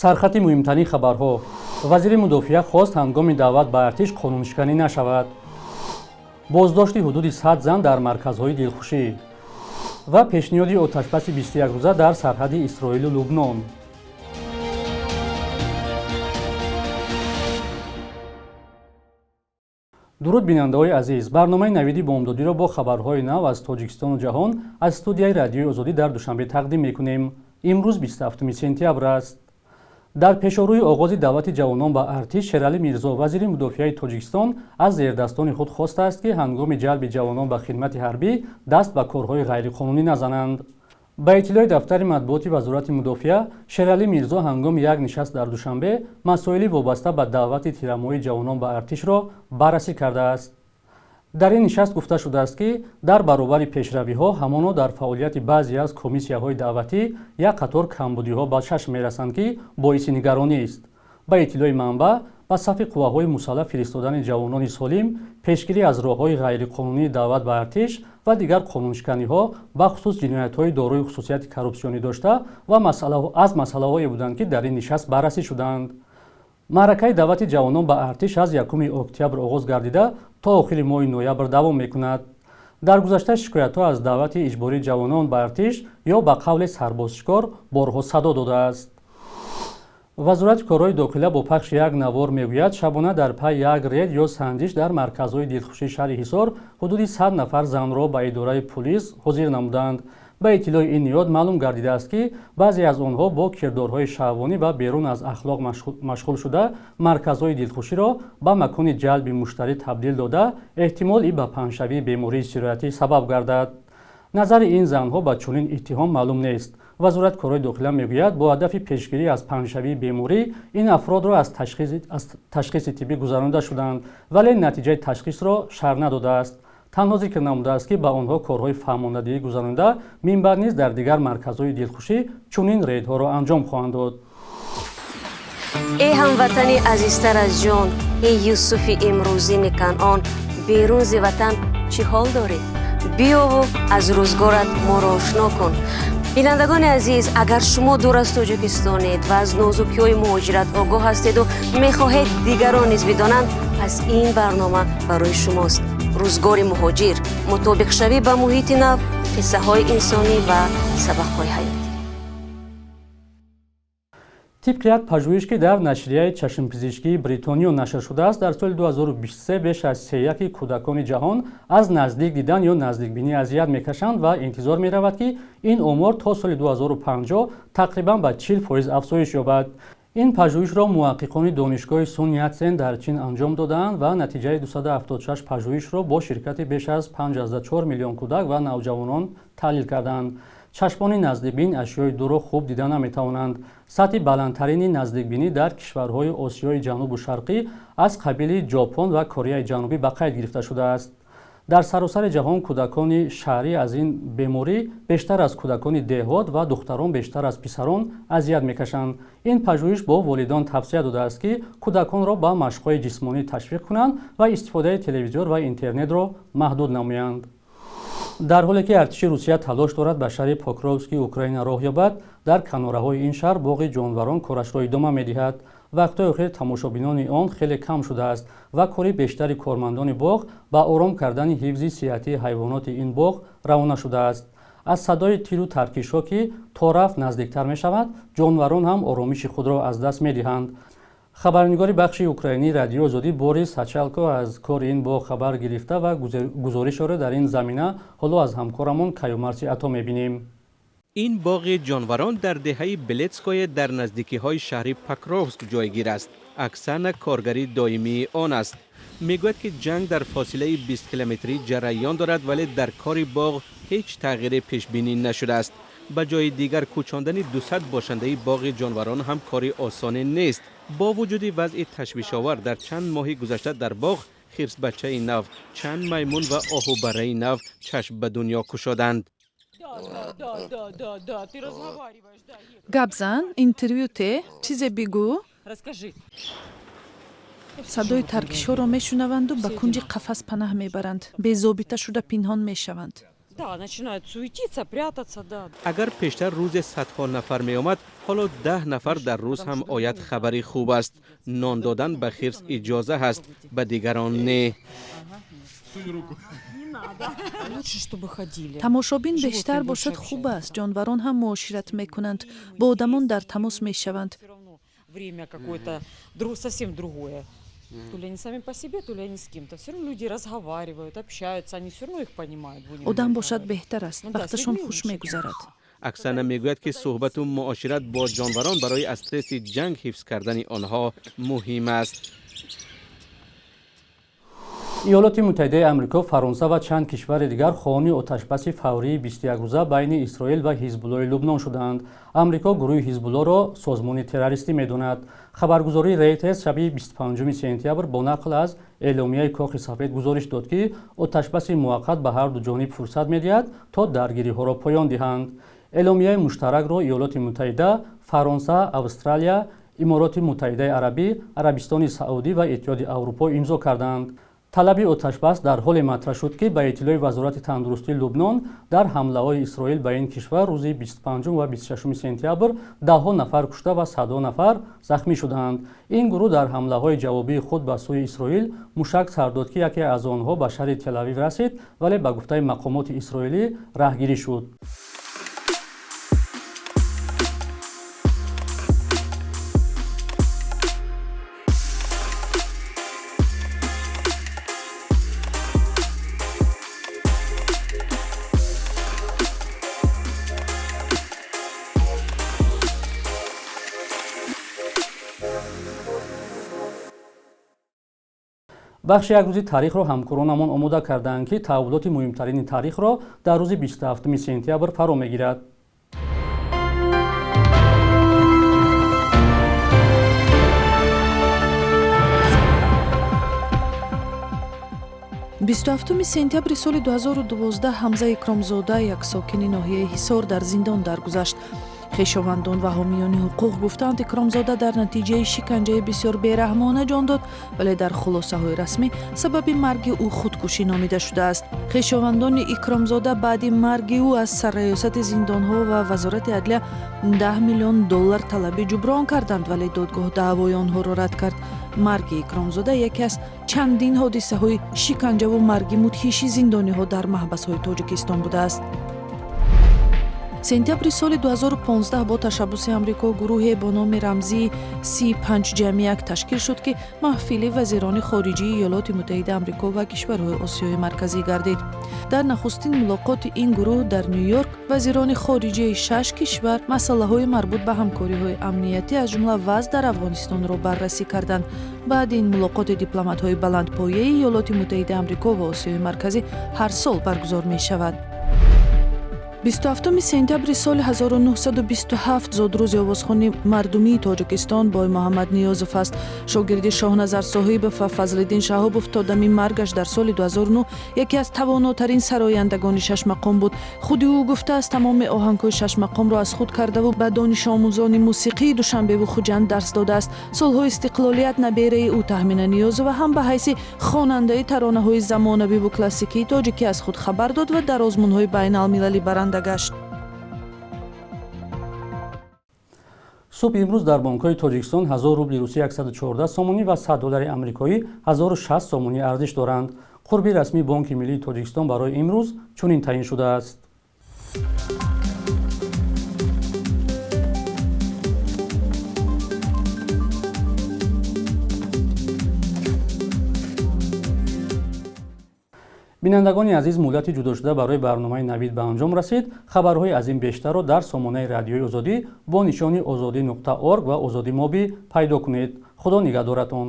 Сархати муҳимтарин хабарҳо. Вазири мудофиа хост, ҳангоми даъват ба артиш қонуншиканӣ нашавад. Боздошти ҳудуди 100 зан дар марказҳои дилхушӣ ва пешниҳоди оташбаси 21 рӯза дар сарҳади Исроилу Лубнон. Дуруд, бинандаҳои азиз! Барномаи «Навиди бомдодиро» бо хабарҳои нав аз Тоҷикистону ҷаҳон аз студияи Радиои Озодӣ дар Душанбе тақдим мекунем. Имрӯз 27 сентябр аст. Дар пешорӯи оғози даъвати ҷавонон ба артиш, Шералӣ Мирзо, вазири мудофиаи Тоҷикистон, аз зердастони худ хостааст, ки ҳангоми ҷалби ҷавонон ба хидмати ҳарбӣ даст ба корҳои ғайриқонунӣ назананд. Ба иттилои дафтари матбуоти Вазорати мудофиа, Шералӣ Мирзо ҳангоми як нишаст дар Душанбе масоили вобаста ба даъвати тирамоҳии ҷавонон ба артишро баррасӣ кардааст. Дар ин нишаст гуфта шудааст, ки дар баробари пешравиҳо, ҳамоно дар фаъолияти баъзе аз комиссияҳои даъватӣ як қатор камбудиҳо ба чашм мерасанд, ки боиси нигаронист. Ба иттилои манбаъ, ба сафи қувваҳои мусаллаҳ фиристодани ҷавонони солим, пешгирӣ аз роҳҳои ғайриқонунии даъват ба артиш ва дигар қонуншиканиҳо, бахусус ҷиноятҳои дорои хусусияти коррупсионӣ дошта ва аз масъалаҳое буданд, ки дар ин нишаст баррасӣ шуданд. Маъракаи даъвати ҷавонон ба артиш аз 1 октябр оғоз гардида, то охири моҳи ноябр давом мекунад. Дар гузашта шикоятҳо аз даъвати иҷбории ҷавонон ба артиш ё ба қавле сарбозшикор борҳо садо додааст. Вазорати корҳои дохила бо пахши як навор мегӯяд, шабона дар пай як рейд ё санҷиш дар марказҳои дилхушии шаҳри Ҳисор ҳудуди 100 нафар занро ба идораи пулис ҳозир намуданд. Ба иттилои ин ниҳод, маълум гардидааст, ки баъзе аз онҳо бо кирдорҳои шаҳвонӣ ва берун аз ахлоқ машғул шуда, марказҳои дилхуширо ба макони ҷалби муштарӣ табдил дода, эҳтимоли ба паҳншавии бемории сироятӣ сабаб гардад. Назари ин занҳо ба чунин иттиҳом маълум нест. Вазорати корҳои дохила мегӯяд, бо ҳадафи пешгирӣ аз паҳншавии беморӣ ин афродро аз ташхиси тиббӣ гузаронида шуданд, вале натиҷаи ташхисро шарҳ надодааст. Танҳо зикр намудааст, ки ба онҳо корҳои фаҳмондадиҳӣ гузаронида, минбаъд низ дар дигар марказҳои дилхушӣ чунин рейдҳоро анҷом хоҳанд дод. Эй ҳамватани азизтар аз ҷон, эй Юсуфи имрӯзини Канъон, берун зи ватан чӣ ҳол дорӣ? Биёву аз рӯзгорат моро ошно кун. Бинандагони азиз, агар шумо дур аз Тоҷикистонед ва аз нозукиҳои муҳоҷират огоҳ ҳастеду мехоҳед дигарон низ бидонанд, пас ин барнома барои шумост. Рӯзгори муҳоҷир, мутобиқшавӣ ба муҳити нав, қиссаҳои инсонӣ ва сабақҳои ҳаётӣ. Тибқи як пажӯҳиш, ки дар нашрияи чашмпизишкии Бритониё нашр шудааст, дар соли 2023 беш аз сеяки кӯдакони ҷаҳон аз наздик дидан ё наздикбинӣ азият мекашанд ва интизор меравад, ки ин омор то соли 2050 тақрибан ба 40% афзоиш ёбад. Ин пажӯҳишро муҳаққиқони Донишгоҳи Сун Ятсен дар Чин анҷом додаанд ва натиҷаи 276 пажӯҳишро бо ширкати беш аз 5,4 миллион кӯдак ва навҷавонон таҳлил карданд. Чашмони наздикбин ашёи дурро хуб дида наметавонанд. Сатҳи баландтарини наздикбинӣ дар кишварҳои Осиёи Ҷанубу Шарқӣ аз қабили Ҷопон ва Кореяи Ҷанубӣ ба қайд гирифта шудааст. Дар саросари ҷаҳон кӯдакони шаҳрӣ аз ин беморӣ бештар аз кӯдакони деҳот ва духтарон бештар аз писарон азият мекашанд. Ин пажӯҳиш бо волидон тавсия додааст, ки кӯдаконро ба машқҳои ҷисмонӣ ташвиқ кунанд ва истифодаи телевизор ва интернетро маҳдуд намоянд. Дар ҳоле ки артиши Русия талош дорад ба шаҳри Покровски Украина роҳ ёбад, дар канораҳои ин шаҳр боғи ҷонварон корашро идома медиҳад. Вақтҳои охир тамошобинони он хеле кам шудааст ва кори бештари кормандони боғ ба ором кардани ҳифзи сиҳатии ҳайвоноти ин боғ равона шудааст. Аз садои тиру таркишҳо, ки то рафт наздиктар мешавад, ҷонварон ҳам оромиши худро аз даст медиҳанд. Хабарнигори бахши украинии Радиои Озодӣ Борис Ҳачалко аз кори ин боғ хабар гирифта ва гузоришро дар ин замина ҳоло аз ҳамкорамон Каюмарси Ато мебинем. Ин боғи ҷонварон дар деҳаи Белетское дар наздикиҳои шаҳри Покровск ҷойгир аст. Оксана коргари доимии он аст. Мегӯяд, ки ҷанг дар фосилаи 20 километрӣ ҷараён дорад, вале дар кори боғ ҳеҷ тағйире пешбинӣ нашудааст. Ба ҷои дигар кӯчондани 200 бошандаи боғи ҷонварон ҳам кори осоне нест. Бо вуҷуди вазъи ташвишовар, дар чанд моҳи гузашта дар боғ хирсбачаи нав, чанд маймун ва оҳубараи нав чашм ба дунё кушоданд. Гап зан, интервю те, чизе бигӯ. Садои таркишҳоро мешунаванду ба кунҷи қафас панаҳ мебаранд, безобита шуда пинҳон мешаванд. Да, начинают суетиться, прятаться, да. Агар пештар рӯзе садҳо нафар меомад, ҳоло 10 нафар дар рӯз ҳам ояд, хабари хуб аст. Нон додан ба хирс иҷоза ҳаст, ба дигарон не. Лучше, чтобы ходили. Тамошобин бештар бошад, хуб аст. Ҷонварон ҳам муошират мекунанд, бо одамон дар тамос мешаванд. Всё равно время какое-то совсем другое. То ли они сами по себе, то ли они с кем-то. Все равно люди разговаривают, общаются, они все равно их понимают. Будем Одам так бошад, говорить. беҳтар аст. Ну да, с Вақташон людьми хуш лучше. мегузарад. Аксана мегӯяд, ки суҳбату муошират бо ҷонварон барои аз стресси ҷанг ҳифз кардани онҳо муҳим аст. Иёлоти Муттаҳидаи Амрико, Фаронса ва чанд кишвари дигар хоҳони оташбаси фаврии 21-рӯза байни Исроил ва Ҳизбуллои Лубнон шуданд. Амрико гурӯҳи Ҳизбуллоро созмони террористӣ медонад. Хабаргузории Рейтерс шаби 25 сентябр бо нақл аз эъломияи Кохи Сафед гузориш дод, ки оташбаси муваққат ба ҳарду ҷониб фурсат медиҳад, то даргириҳоро поён диҳанд. Эъломияи муштаракро Иёлоти Муттаҳида, Фаронса, Австралия, Имороти Муттаҳидаи Арабӣ, Арабистони Саудӣ ва Иттиҳоди Аврупо имзо карданд. Талаби оташбас дар ҳоле матраҳ шуд, ки ба иттилои Вазорати тандурустии Лубнон дар ҳамлаҳои Исроил ба ин кишвар рӯзи 25 ва 26 сентябр даҳҳо нафар кушта ва садҳо нафар захмӣ шуданд. Ин гурӯҳ дар ҳамлаҳои ҷавобии худ ба сӯи Исроил мушак сар дод, ки яке аз онҳо ба шаҳри Телавив расид, вале ба гуфтаи мақомоти исроилӣ раҳгирӣ шуд. Бахши як рӯзи таърихро ҳамкоронамон омода кардаанд, ки таҳаввулоти муҳимтарини таърихро дар рӯзи 27 сентябр фаро мегирад. 27 сентябри соли 2012 Ҳамза Икромзода, як сокини ноҳияи Ҳисор, дар зиндон даргузашт. Хешовандон ва ҳомиёни ҳуқуқ гуфтаанд, Икромзода дар натиҷаи шиканҷаи бисёр бераҳмона ҷон дод, вале дар хулосаҳои расмӣ сабаби марги ӯ худкушӣ номида шудааст. Хешовандони Икромзода баъди марги ӯ аз сарраёсати зиндонҳо ва Вазорати адлия 10 миллион доллар талаби ҷуброн карданд, вале додгоҳ даъвои онҳоро рад кард. Марги Икромзода яке аз чандин ҳодисаҳои шиканҷаву марги мудҳиши зиндониҳо дар маҳбасҳои Тоҷикистон будааст. Сентябри соли 2015 бо ташаббуси Амрико гурӯҳе бо номи рамзии С5+1 ташкил шуд, ки маҳфили вазирони хориҷии Иёлоти Муттаҳида Амрико ва кишварҳои Осиёи Марказӣ гардид. Дар нахустин мулоқоти ин гурӯҳ дар Ню-Йорк вазирони хориҷияи шаш кишвар масъалаҳои марбут ба ҳамкориҳои амниятӣ, аз ҷумла вазъ дар Афғонистонро баррасӣ карданд. Баъди ин мулоқоти дипломатҳои баландпояи Иёлоти Муттаҳида Амрико ва Осиёи Марказӣ ҳар сол баргузор мешавад. 27 сентябри соли 1927 зодрӯзи овозхони мардумии Тоҷикистон Боймуҳаммад Ниёзов аст. Шогирди Шоҳназар Соҳибов ва Фазлиддин Шаҳобов то дами маргаш дар соли 2009 яке аз тавонотарин сарояндагони шашмақом буд. Худи ӯ гуфтааст, тамоми оҳангҳои шашмақомро аз худ кардаву ба донишомӯзони мусиқии Душанбеву Хуҷанд дарс додааст. Солҳои истиқлолият набераи ӯ Таҳмина Ниёзова ҳам ба ҳайси хонандаи таронаҳои замонавиву классикии тоҷикӣ аз худ хабар дод ва дар озмунҳои байналмилалӣ баранда гашт. Субҳи имрӯз дар бонкҳои Тоҷикистон 1000 рубли русӣ 114 сомонӣ ва 100 доллари амрикоӣ 1060 сомонӣ арзиш доранд. Қурби расмии Бонки миллии Тоҷикистон барои имрӯз чунин таъин шудааст. Бинандагони азиз, муҳлати ҷудошуда барои барномаи Навид ба анҷом расид. Хабарҳои аз ин бештарро дар сомонаи Радиои Озодӣ бо нишони озодӣ.орг ва Озодӣ Моби пайдо кунед. Худо нигаҳдоратон.